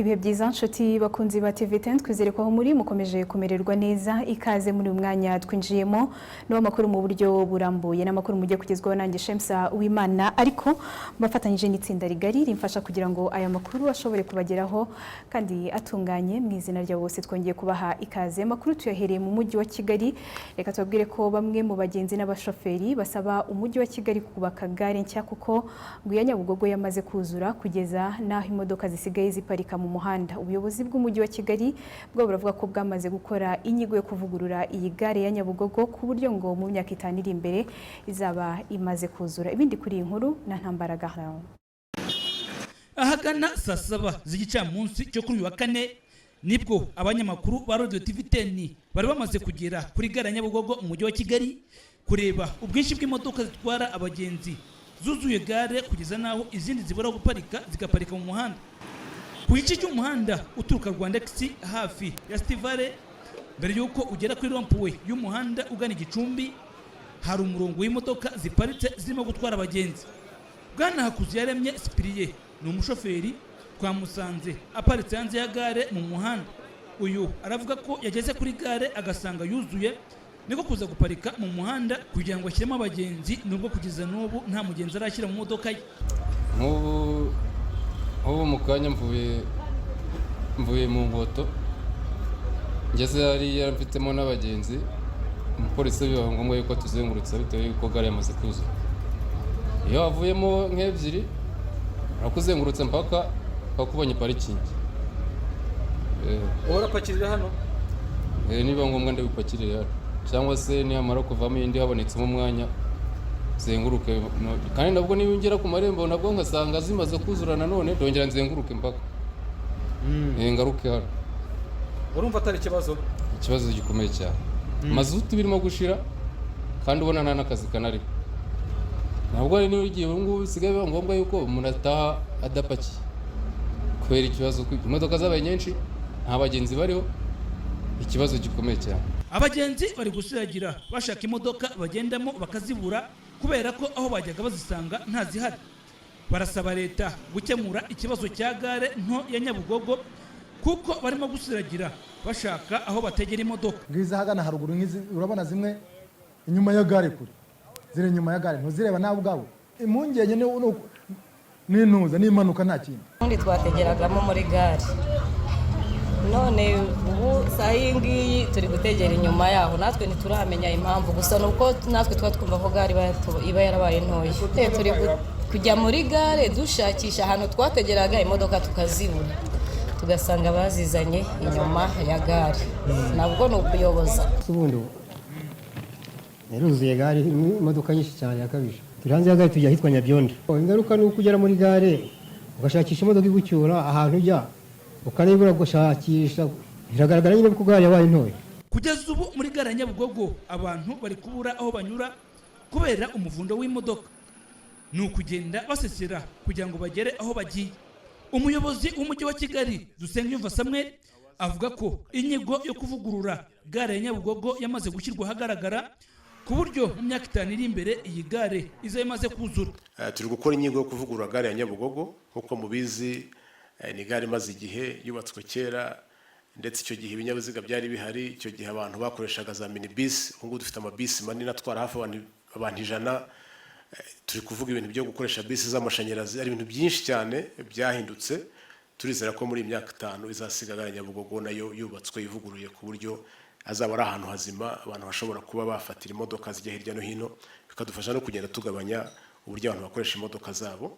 Ibihe byiza, nshuti bakunzi ba TV10. Twizere ko aho muri mukomeje kumererwa neza. Ikaze muri uyu mwanya twinjiyemo n'amakuru mu buryo burambuye, n'amakuru mugiye kugezwaho nanjye Shemsa Uwimana, ariko mbafatanyije n'itsinda rigari rimfasha kugira ngo aya makuru ashobore kubageraho kandi atunganye. Mu izina rya bose twongeye kubaha ikaze. Amakuru tuyahereye mu Mujyi wa Kigali. Reka tubabwire ko bamwe mu bagenzi n'abashoferi basaba Umujyi wa Kigali kubaka gare nshya, kuko ngo iya Nyabugogo yamaze kuzura kugeza n'aho imodoka zisigaye ziparika mu muhanda. Ubuyobozi bw'Umujyi wa Kigali bwo buravuga ko bwamaze gukora inyigo yo kuvugurura iyi gare ya Nyabugogo, ku buryo ngo mu myaka 5 iri imbere izaba imaze kuzura. Ibindi kuri iyi nkuru na Ntambara Gaharon. Ahagana saa 7 z'igicamunsi cyo kuri uyu wa kane, nibwo abanyamakuru ba Radio TV 10 bari bamaze kugera kuri gare ya Nyabugogo mu Mujyi wa Kigali, kureba ubwinshi bw'imodoka zitwara abagenzi zuzuye gare, kugeza n'aho izindi zibura guparika zigaparika mu muhanda. Ku gice cy'umuhanda uturuka Rwandex hafi ya Stivare, mbere y'uko ugera kuri rond-point y'umuhanda ugana Igicumbi, hari umurongo w'imodoka ziparitse zirimo gutwara abagenzi. Bwana Hakuziyaremye Sipiriye ni umushoferi, twamusanze aparitse hanze ya gare mu muhanda. Uyu aravuga ko yageze kuri gare agasanga yuzuye, niko kuza guparika mu muhanda kugira ngo ashyiremo abagenzi, nubwo kugeza n'ubu nta mugenzi arashyira mu modoka ye. Nk'ubu mu kanya mvuye mu Nkoto, ngeze hariya mfitemo n'abagenzi, umupolisi biba ngombwa yuko tuzengurutsa bitewe y'uko gare yamaze kuzura. Iyo havuyemo nk'ebyiri, urakuzengurutsa mpaka mpaka ubonye parikingi. Urapakirira hano? Niba ngombwa ndabipakirira hano, cyangwa se niyamara kuvamo indi habonetsemo umwanya zenguruke. Kandi nabwo niba ngera ku marembo nabwo ngasanga zimaze kuzura, nanone ndongera nzenguruke mpaka ngaruke hano. Urumva atari ikibazo? Ikibazo gikomeye cyane. Mazutu birimo gushira kandi ubona nta n'akazi kanariho. Ntabwo hari n'igihe ubu ngubu bisigaye biba ngombwa yuko umuntu ataha adapakiye, kubera ikibazo ko imodoka zabaye nyinshi, nta bagenzi bariho. Ikibazo gikomeye cyane. Abagenzi bari gusiragira bashaka imodoka bagendamo bakazibura, kubera ko aho bajyaga bazisanga ntazihari. Barasaba leta gukemura ikibazo cya gare nto ya Nyabugogo, kuko barimo gusiragira bashaka aho bategera imodoka. Bwiza ahagana haruguru nk'izi urabona zimwe inyuma ya gare kure, ziri inyuma ya gare, ntuzireba nawe ubwawe. Impungenge n'intuza n'impanuka, nta kindi. Ubundi twategeragamo muri gare, none ubu saa iyi ngiyi turi gutegera inyuma yaho. Natwe ntituramenya impamvu, gusa ni uko natwe tuba twumva ko gare iba yarabaye ntoya. Turi kujya muri gare dushakisha ahantu twategeraga imodoka tukazibura, tugasanga bazizanye inyuma ya gare. Nabwo ni ukuyoboza. Ubundi yaruzuye gare, imodoka nyinshi cyane yakabije. Turi hanze ya gare, tujya ahitwa Nyabyondo. Ingaruka ni uko ugera muri gare ugashakisha imodoka igucyura ahantu ujya, ukanibura gushakisha. Biragaragara nyine ko gare yabaye ntoya. Kugeza ubu muri gare ya Nyabugogo abantu bari kubura aho banyura kubera umuvundo w'imodoka. Ni ukugenda basesera kugira ngo bagere aho bagiye. Umuyobozi w'Umujyi wa Kigali, Dusengiyumva Samuel, avuga ko inyigo yo kuvugurura gare ya Nyabugogo yamaze gushyirwa ahagaragara, ku buryo mu myaka 5 iri imbere iyi gare izaba imaze kuzura. Turi gukora inyigo yo kuvugurura gare ya Nyabugogo. Nk'uko mubizi, ni gare imaze igihe, yubatswe kera, ndetse icyo gihe ibinyabiziga byari bihari. Icyo gihe abantu bakoreshaga za minibisi, ubu ngubu dufite amabisi manini atwara hafi abantu 100. Turi kuvuga ibintu byo gukoresha bisi z'amashanyarazi. Ari ibintu byinshi cyane byahindutse. Turizera ko muri iyi myaka 5 izasiga gare ya Nyabugogo nayo yubatswe, ivuguruye, ku buryo azaba ari ahantu hazima abantu bashobora kuba bafatira imodoka zijya hirya no hino, bikadufasha no kugenda tugabanya uburyo abantu bakoresha imodoka zabo.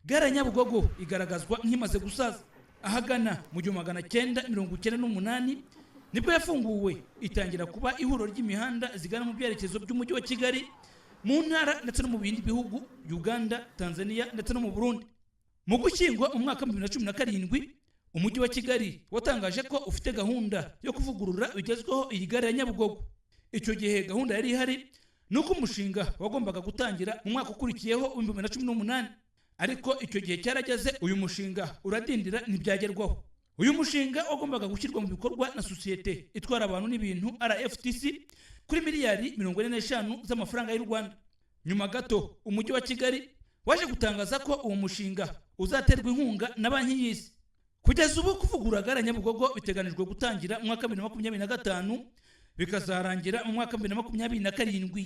Gare ya Nyabugogo igaragazwa nk'imaze gusaza. Ahagana mu 1998 nibwo yafunguwe, itangira kuba ihuriro ry'imihanda zigana mu byerekezo by'Umujyi wa Kigali, mu ntara ndetse no mu bindi bihugu, Uganda, Tanzania ndetse no mu Burundi. Mu Gushyingo mu mwaka wa 2017, Umujyi wa Kigali watangaje ko ufite gahunda yo kuvugurura bigezweho iyi gare ya Nyabugogo. Icyo gihe gahunda yari ihari ni uko umushinga wagombaga gutangira mu mwaka ukurikiyeho 2018, ariko icyo gihe cyarageze uyu mushinga uradindira, ntibyagerwaho. Uyu mushinga wagombaga gushyirwa mu bikorwa na sosiyete itwara abantu n'ibintu RFTC kuri miliyari 45 z'amafaranga y'u Rwanda. Nyuma gato Umujyi wa Kigali waje gutangaza ko uwo mushinga uzaterwa inkunga na Banki y'Isi. Kugeza ubu kuvugurura gare ya Nyabugogo biteganijwe gutangira mu mwaka wa 2025, bikazarangira mu mwaka wa 2027,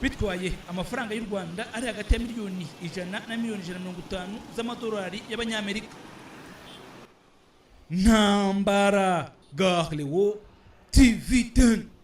bitwaye amafaranga y'u Rwanda ari hagati ya miliyoni 100 na miliyoni 150 z'amadolari y'Abanyamerika. Ntambara Garlewo, TV 10.